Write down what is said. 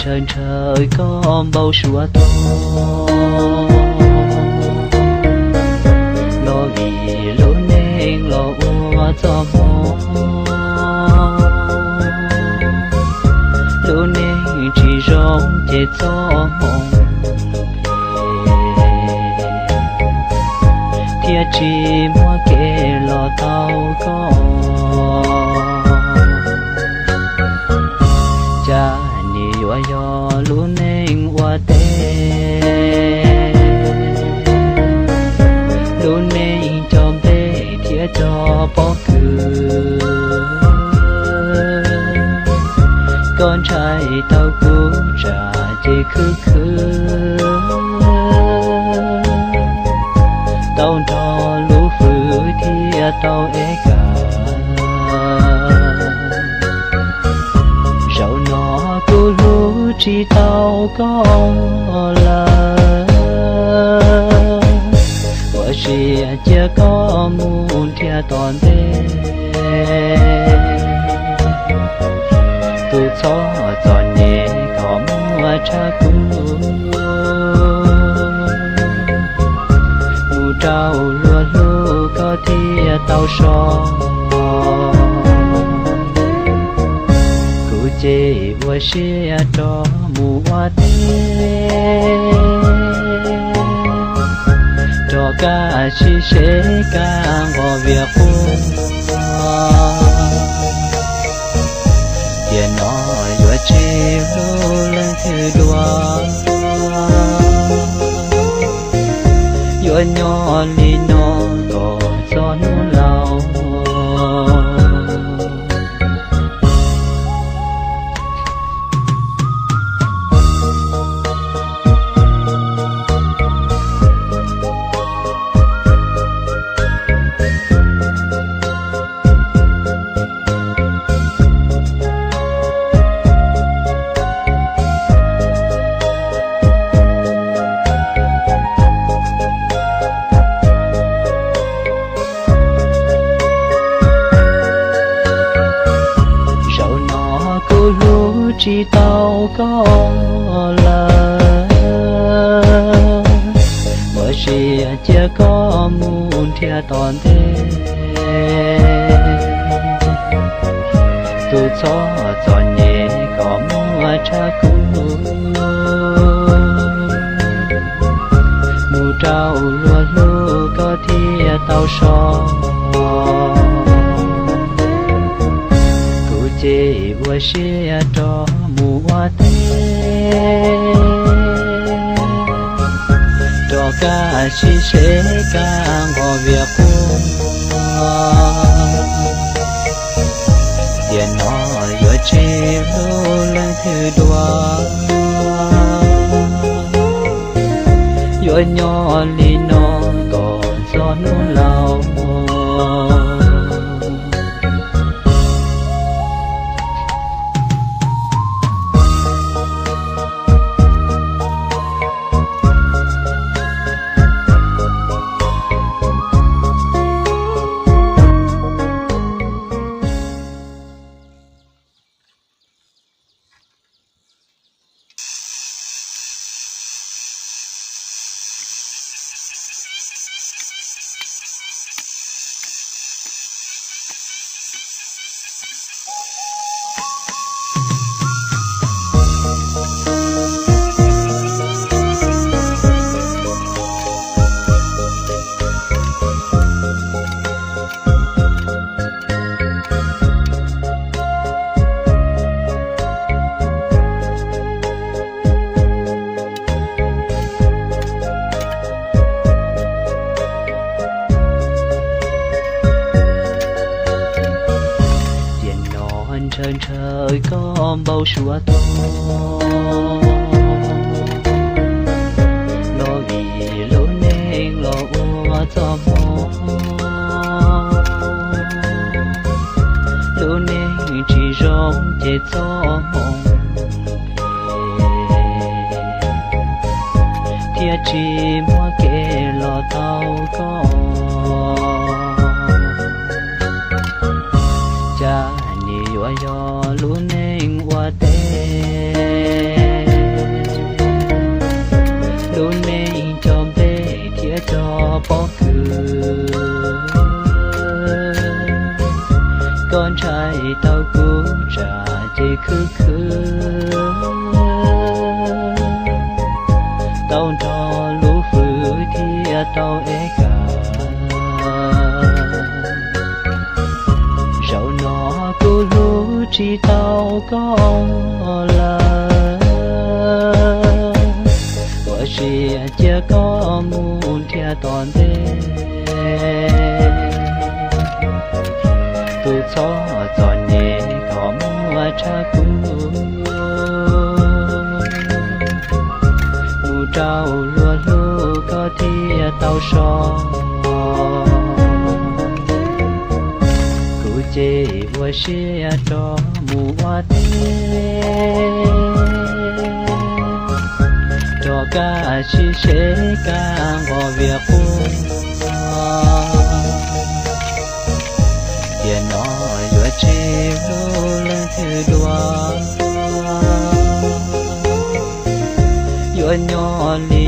Ntshaw ntshaw koj npau suav tuag, los vim lub neej los ua txoj hmoo. Lub neej tsis zoo ces txoj hmoo phem, thiaj tsis muaj kev los tau koj. Cas nim yuav yog lub neej ua teb, lub neej cov nplej thiab cov pob kws. Koj ntshai tau kuv tsam ces khwv khwv, tau nrog lub hws thiaj tau ev kawm. Zaum no kuv hlub tsis tau koj lawm, ua siab cia koj mus nrhiav tom ntej. Tus txhob txom nyem kom muaj tshaj kuv, mus rau luag hlub koj thiaj tau so. Kuv ces ua siab rov mus ua teb, rov kaj sib seb kaj nqos vias quaj. Tiam no yuav tsis hlub leej twg dua, yuav nyob li no kom txog hnub laus. Zaum no kuv hlub tsis tau koj lawm, ua siab cia koj mus nrhiav tom ntej. Tus txhob txom nyem kom muaj tshaj kuv, mus rau luag hlub koj thiaj tau so. Kuv ces ua siab rov mus ua teb, rov kaj sib seb kaj nqos vias quaj. Tiam no yuav tsis hlub leej twg dua, yuav nyob li no kom txog hnub laus. Tiam no ntshaw ntshaw koj npau suav tuag, los vim lub neej los ua txoj hmoo. Lub neej tsis zoo ces txoj hmoo phem, thiaj tsis muaj kev los tau koj. Cas nim yuav yog lub neej ua teb, tau kuv tsam ces khwv khwv, tau nrog lub hwj thiaj tau ev kam. Zaum no kuv hlub tsis tau koj lawm, ua siab cia koj mus nrhiav tom ntej. Tus txhob txom nyem kom muaj tshaj kuv, mus rau luag hlub koj thiaj tau so. Kuv ces ua siab rov mus ua teb, rov kaj sib seb kaj nqos vias quaj. Tiam no yuav tsis hlub leej twg dua, yuav nyob li